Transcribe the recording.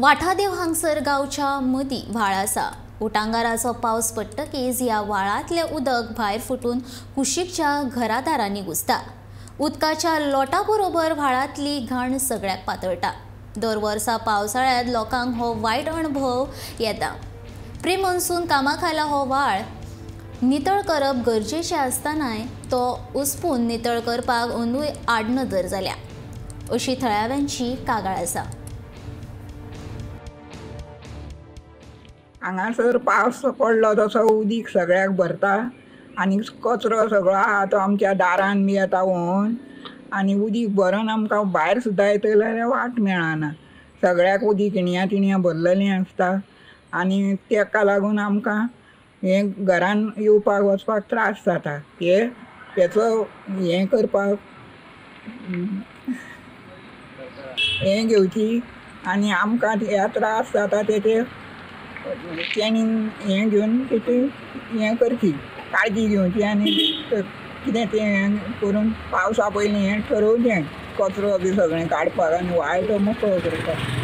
वाठादेव हांगसर गांवच्या मदीं व्हाळ आसा. उटांगाराचो पावस पडटकीच ह्या व्हाळांतलें उदक भायर फुटून कुशीकच्या घरादारांनी घुसता. उदकाच्या लोटा बरोबर व्हाळांतली घाण सगळ्याक पातळटा. दर वर्सा पावसाळ्यांत लोकांक हो वायट अणभव येता. प्री मॉन्सून कामाखाला हो व्हाळ नितळ करप गरजेचें आसतनाय तो उसपून नितळ करपाक अंदूय आडनदर जाल्या अशी थळाव्यांची कागाळ आसा. हांगासर पावस पडलो तसो उदीक सगळ्याक भरता आनी कचरो सगळो आहा तो आमच्या दारान बी येता व्होवन आनी उदीक भरून आमकां भायर सुद्दां येतले जाल्यार वाट मेळना. सगळ्याक उदीक इणया तिणया भरलेलें आसता आनी तेका लागून आमकां हें घरान येवपाक वचपाक त्रास जाता. हे तेचो हें करपाक हें घेवची आनी आमकां ह्या त्रास जाता तेचे तेणी हें घेवन तेची हें करची, काळजी घेवची आनी कितें तें हें करून पावसा पयलीं हें ठरोवचें, कचरो बी सगळें काडपाक आनी वायट मोकळो करपाक.